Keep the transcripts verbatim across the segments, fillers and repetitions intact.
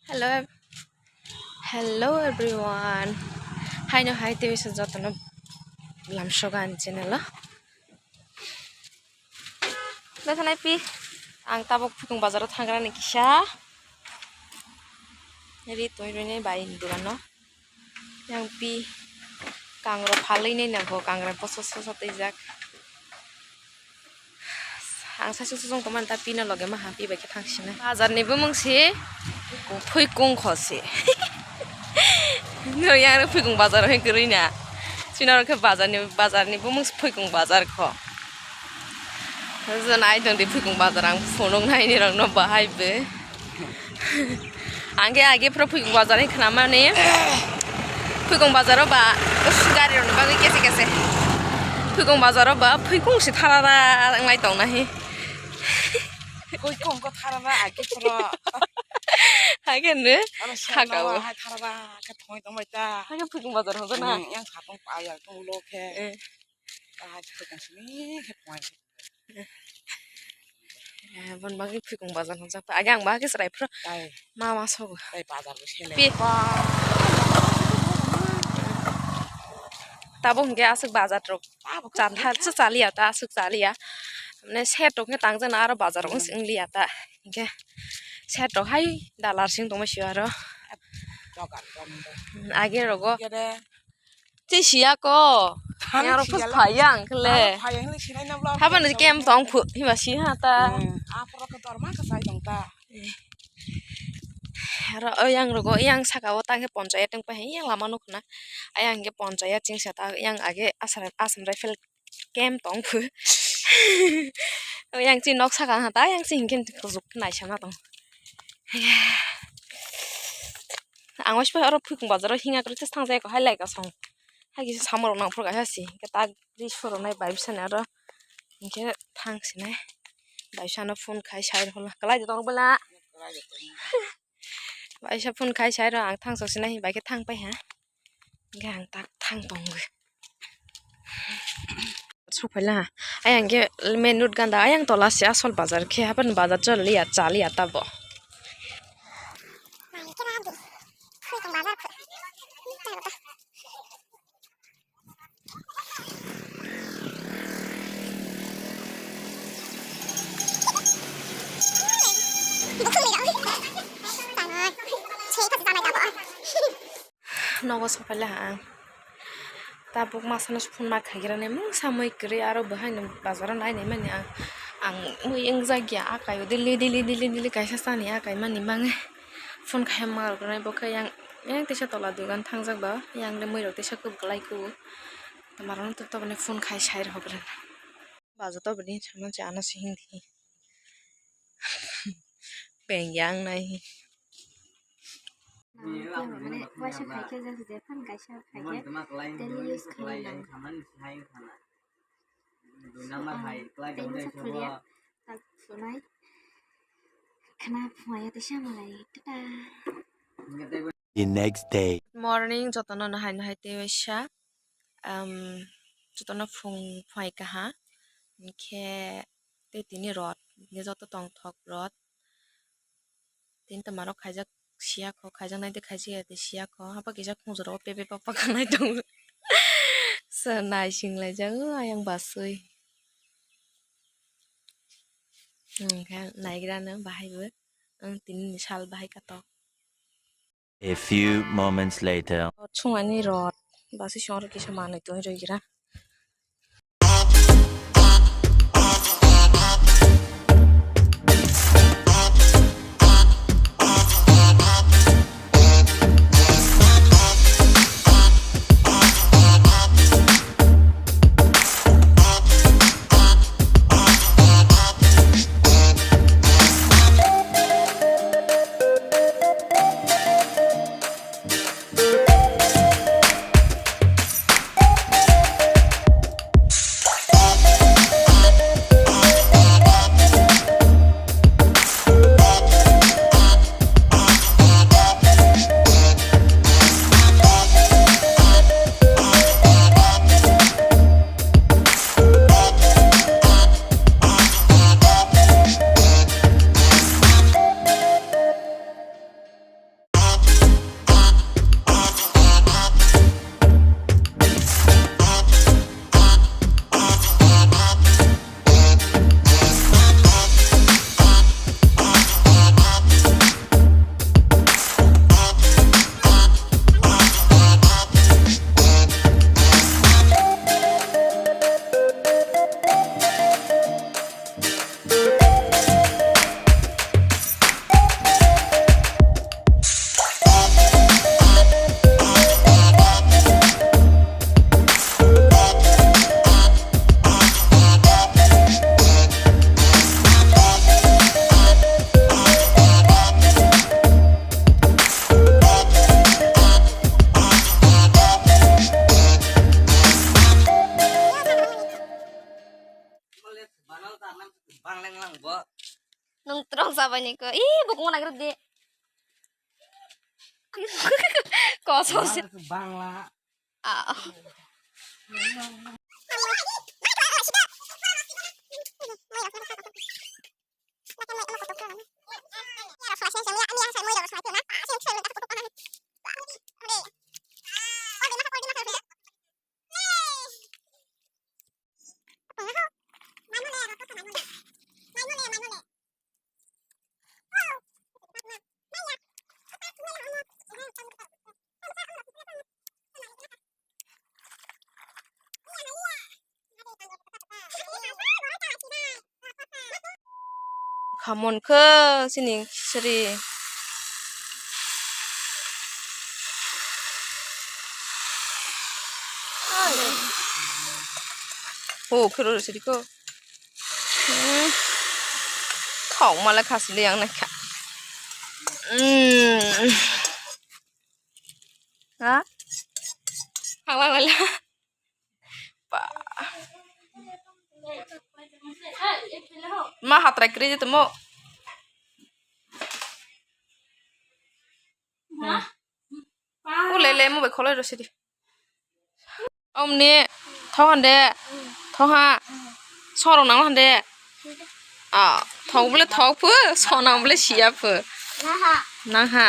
Hello, ev- hello everyone. Haino hai tei bisa jotono lamsogo ani channel o. Naithanai pi, ang tabuk Phuikung bazaro thangrani kisa ri twi rwini bai ni dogano. Yang pi kangrok phalwi nai nangkho, kangrok poso soso twijak. Ang saiso sosong tongmani ta pino loge maha pi bai khe thang sina. Bazar ni bumung si Phuikung kho si. No yang Phuikung bazar hai kwrwi na. China rok khe bazar ni, bazar ni bumung si Phuikung bazar kho. Jona ai tong di Phuikung bazar ang phunuk nai ni rok no bahai be. Angke age phro Phuikung bazar ni khna mani. Phuikung bazar o ba gari rok ni bagwi kese kese. Phuikung bazar o ba Phuikung si tharara wnglai tong nahi. Phuikung ko tharara age phro. Hake ne? Ano Haka sala o. Hai tharara ke thoi tong bai ta. Hake Phuikung bazar hono na. Hmm, yang khatong pa ya tong lo khe. Eh. Ah, Phuikung sini khe thoi. Eh, bon bagwi Phuikung bazar hwnjak. Age ang bagwi chwrai phro. Tai. Ma, ma sogo. Tai bazar bo sele. Pi. Tabo hwnkhe aswk bazar rok. Tabo khe chan thar se chaliya ta, aswk chaliya. Mane set rok khe tangjana aro bazar rok wng liya ta. Hwnkhe set rok hai dalar sing tongma sio aro. Dogan, dogan. Age rogo. Kede. Tei siya ko. Thani Yang rok siya phai yang khle. Thani phai yang khle sinai na vlog Haba ni so kem tong phu hiba si ha ta. Hmm. Apro ko dorma ka sai dong ta. Aro o yang rogo yang saka o tang ke ponchayat tong pa yang lama nuk na. Ayang ke ponchayat ching sa ta yang age asam asam rifle kem tong phu. O yang chi nok saka ha ta yang chi hingke kujuk nai sama tong. Ang waispa oro Phuikung bazar o hinga kwrwi thang jai ko hai lai ka song. Hai kisa samung rok nang phuru kaisa si hingke tak ri soro nai bai bwsani aro hingke thang sinai bai bwsano phone khai sai rw hwnla kwlai de tong bwla. Bai sa phone khai sai rw ang thang sok sinai bai khe thang pai ha hingke ang tak thang tong. Sokphaila ayang khe main road ganda ayang tola se asol bazar khe hapan bazar choliya chaliya tabo. Nogo sokphaila ang. Tabuk masano phone ma khaigrani mungsa mui kwrwi aro bo haino bazaro nainai mani ang, ang mui wngjakya akai o daily daily daily daily kaisa chani akai mani mangwi phone khai ma rwgwlai bo khe yang, yang teisa tola dogan thangjak ba yang le mui rok teisa kwbwlai kugo tamo rok toboni phone khai sai rwgwlai. Bajo toboni hinwi sama se ano se himdi. Beng yang nai. Mane waisa khai khe je je phan kaisa khai khe daily use khai nang. Tei masa phuria tak phunai. Khna phunai tei sama lai. Tata. The next day. Morning jotono nahai nahai tei waisa. Am, jotono phung phai kaha, hingkhe tei tini rot, hingkhe joto tongthok rot, tini twmarok khaijak siya kho, khaijaknai tei khaijak ya tei siya kho, hapa kisa khungjoro pepe papa khanai tongo, so naising laijak o ayang basui, hingkhe naigrano bahai bo, ang tini ni sal bahai katok. A few moments later. Sungani rot, basi song oro kisa manwi tongwi rwgira. Nwng twrwng sabai ni ko. Ih, bukung nang rwdi. Kosom se. Bangla. Ah. Khamon khe chini sri. Oh, khero sri ko. Hmm. Thok male khasi le yang naikha. Hmm. Ha? Hanglang lala. Ba. Ma hatrai kri je temo. Ule le mo bai kholoi ro sidi. Omni thok hande, thok ha, sorok nang hande. Ah, thok bole thok phu, sonang bole siya phu. Nang ha. Nang ha.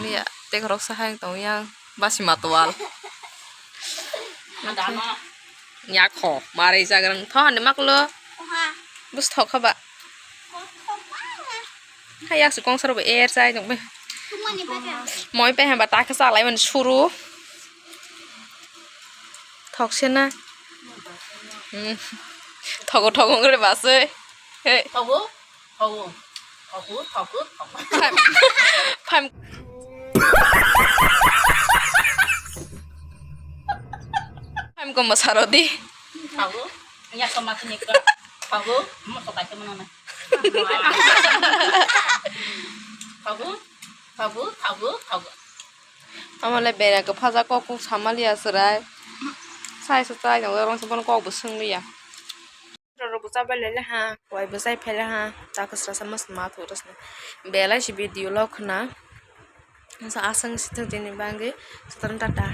Miya, te khorok sa hai tong yang, basi matwal. Nya kho, marai jagrang thok hande maklo. Bus thok kha ba. Hai yak su kong saro ba er chai tong be. Moi pe hamba ta khe chalai mani suru. Thok se na. Hmm. Thogo thogo ngre ba se. He. Thogo, thogo, thogo, thogo, thogo. Pham. Pham. Pham ko masaro di. Thogo. Nya ko ma kini ko. Thogo. Mo to ka ke mo na. Thogo. Thogo, thogo, thogo. Amale bera kwphaja kok kuk samaliya chwrai. Sai se chai nang rong se bono kok bo swngliya. Roro bo chabai le ha, koi bo chai phai le ha, ta kwsra sama sma thoro sna. Belai si video lok khna. Sa aswng si thung tini bangwi. Sotron tata.